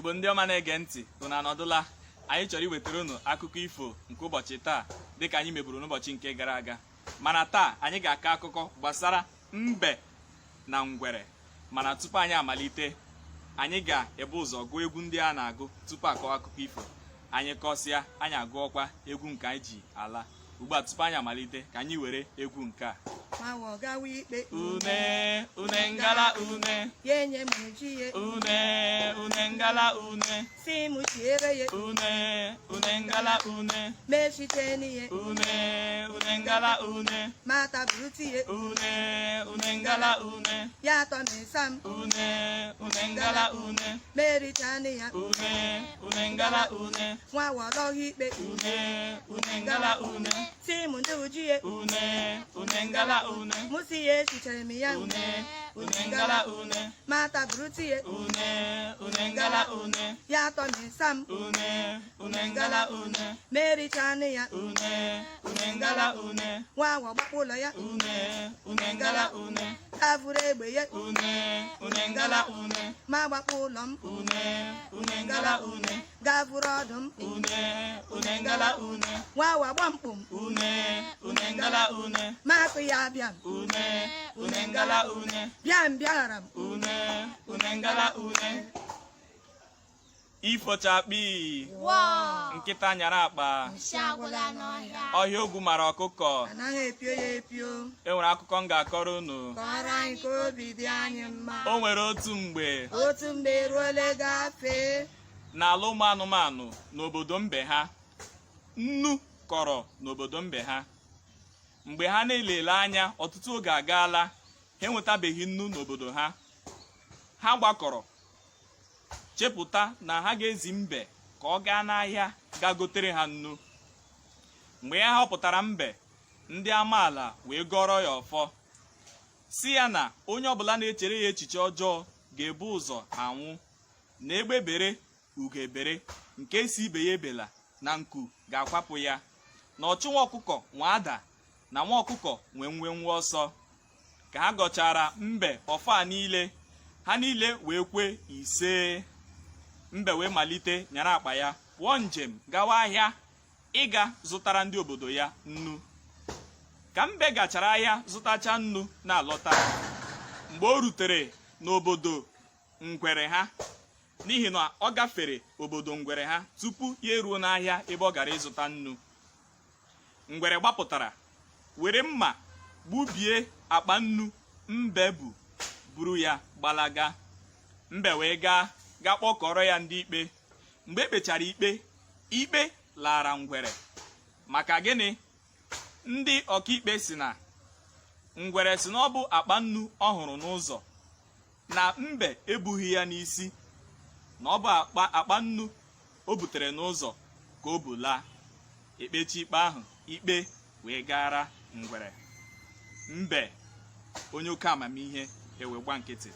Igbo ndị ọma na-ege ntị, unu anọdụla. Anyị chọrọ iwetara unu akụkọ ifo nke ụbọchị taa dịka anyị meburu n'ụbọchị nke gara aga, mana taa anyị ga-akọ akụkọ gbasara mbe na ngwere. Mana tupu anyị amalite, anyị ga-ebu ụzọ gụọ egwu ndị a na-agụ tupu akọọ akụkọ ifo. Anyị kọsịa, anyị agụọkwa egwu nke anyị ji ala. Ugbu a, tupu anyị amalite, ka anyị were egwu nke a. Nwawọ gawa ikpe. Une une ngala une. Ya enye m ji ye. Une une ngala une. Si m chiere ye. Une une ngala une. Mechite n'ihe. Une une ngala une. Ma taburu tie. Une une ngala une. Ya atọ m ịsa m. Une une ngala une. Mericha ya. Une une ngala une. Nwawọ lọghị ikpe. Une une ngala une. Si m ndị uji ye. Une une ngala une. Mụ si ya echitere m ya. Une une ngala une. Ma taburu tie. Une une ngala une. Ya atọ m ịsa m. Une une ngala une. Mericha ya. Une une ngala une. Nwawọ gbapụ ụlọ ya. Une une ngala une. Avụrụ egbe ya. Une une ngala une. Ma gbapụ ụlọ m. Une une ngala une. Gavụrụ ọdụ m. Une une ngala une. Nwawọ agba mkpụ m. Une une ngala une. Ma akụ ya abịa m. Une une ngala une. Bịa m bịaghara m. Une une ngala une. Ifochakpi. Nkịta nyara akpa. Nshi agwụla n'ọhịa. Ọhịa ogwu mara ọkụkọ. Anaghị epio ya epio. E nwere akụkọ m ga-akọrọ unu. Kọrọ anyị ka obi dị anyị mma. O nwere otu mgbe. Otu mgbe eruole gafee. N'ala ụmụ anụmanụ n'obodo mbe ha, nnu kọrọ n'obodo mbe ha. Mgbe ha na-elele anya, ọtụtụ oge agaala, ha enwetabeghị nnu n'obodo ha. Ha gbakọrọ chepụta na ha ga-ezi mbe ka ọ gaa n'ahịa gaa gotere ha nnu. Mgbe ya họpụtara mbe, ndị amaala wee gọrọ ya ọfọ, si ya na onye ọbụla na-echere ya echiche ọjọọ ga-ebu ụzọ anwụ, na egbe bere ugo ebere, nke si ibe ya ebela na nku ga-akwapụ ya, na ọchụ nwa ọkụkọ nwe ada, na nwa ọkụkọ nwe nwe nwe ọsọ. Ka ha gọchara mbe ọfọ a niile, ha niile wee kwe ise. Mbe wee malite nyara akpa ya pụọ njem gawa ahịa ịga zụtara ndị obodo ya nnu. Ka mbe gachara ahịa zụtacha nnu na-alọta, mgbe o rutere n'obodo ngwere ha, n'ihi na ọ gafere obodo ngwere ha tupu ya eruo n'ahịa ebe ọ gara ịzụta nnu, ngwere gbapụtara were mma gbubie akpa nnu mbe bu, buru ya gbalaga. Mbe wee gaa gaa kpọkọrọ ya ndị ikpe. Mgbe e kpechara ikpe, ikpe lara ngwere. Maka gịnị? Ndị ọkaikpe si na ngwere si na ọ bụ akpa nnu ọ hụrụ n'ụzọ, na mbe ebughị ya n'isi, na ọ bụ akpa nnu o butere n'ụzọ ka o bu laa. Ekpechi ikpe ahụ, ikpe wee gara ngwere. Mbe onye oke amamihe ewe gba nkịtị.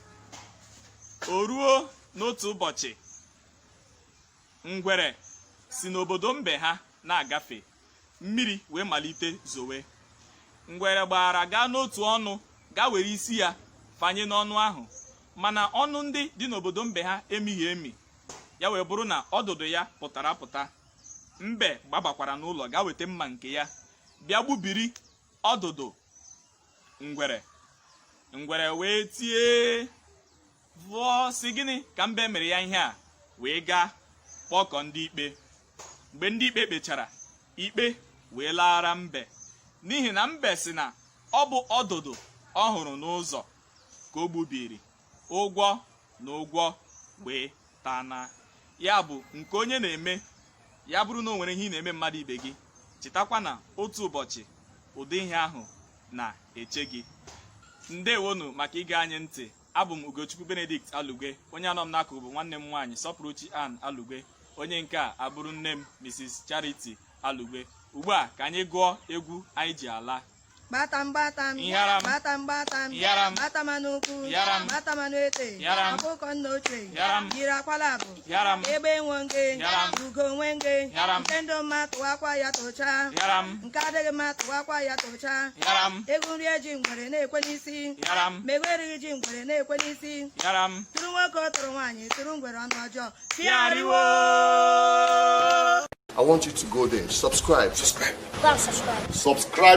O ruo n'otu ụbọchị, ngwere si n'obodo mbe ha na-agafe, mmiri wee malite zowe. Ngwere gbara gaa n'otu ọnụ, gaa were isi ya fanye n'ọnụ ahụ, mana ọnụ ndị dị n'obodo mbe ha emighị emi, ya wee bụrụ na ọdụdụ ya pụtara apụta. Mbe gbabakwara n'ụlọ gaa weta mma nke ya, bịa gbubiri ọdụdụ ngwere. Ngwere wee tie vụọ, sị gịnị ka mbe mere ya ihe a, wee gaa kpọkọ ndị ikpe. Mgbe ndị ikpe kpechara ikpe, wee laara mbe, n'ihi na mbe sị na ọ bụ ọdụdụ ọ hụrụ n'ụzọ ka o gbubiri. Ụgwọ na ụgwọ wee tana. Ya bụ, nke onye na-eme, ya bụrụ na o nwere ihe ị na-eme mmadụ ibe gị, chetakwa na otu ụbọchị ụdị ihe ahụ na-eche gị. Ndewonu maka ige anyị ntị. Abụ m Ugochukwu Benedict Alugwe. Onye anọ m n'akụkụ bụ nwanne m nwaanyị Sọpụrụchi Ann Alugwe, onye nke a abụrụ nne m, Mrs Charity Alugwe. Ugbu a, ka anyị gụọ egwu anyị ji ala. Gbatam gbatam. Yaram. Gbatam gbatam. Yaram. Gbatam n'ukwu. Yaram. Gbatam n'ete. Yaram. Ọkụkọ nna ochie. Yaram. Yiri akwala abụ. Yaram. Egbe nwe nge. Yaram. Ugo nwe nge. Yaram. Nke ndụ mma tụwakwa ya tụchaa. Yaram. Nke adịghị mma tụwakwa ya tụchaa. Yaram. Egwu nri eji ngwere na-ekwe n'isi. Yaram. Ma ego erighị ji ngwere na-ekwe n'isi. Yaram. Tụrụ nwoke, tụrụ nwaanyị, tụrụ ngwere ọnụ ọjọọ. Yariwo. I want you to go there. Subscribe. Subscribe. Go and subscribe. Subscribe.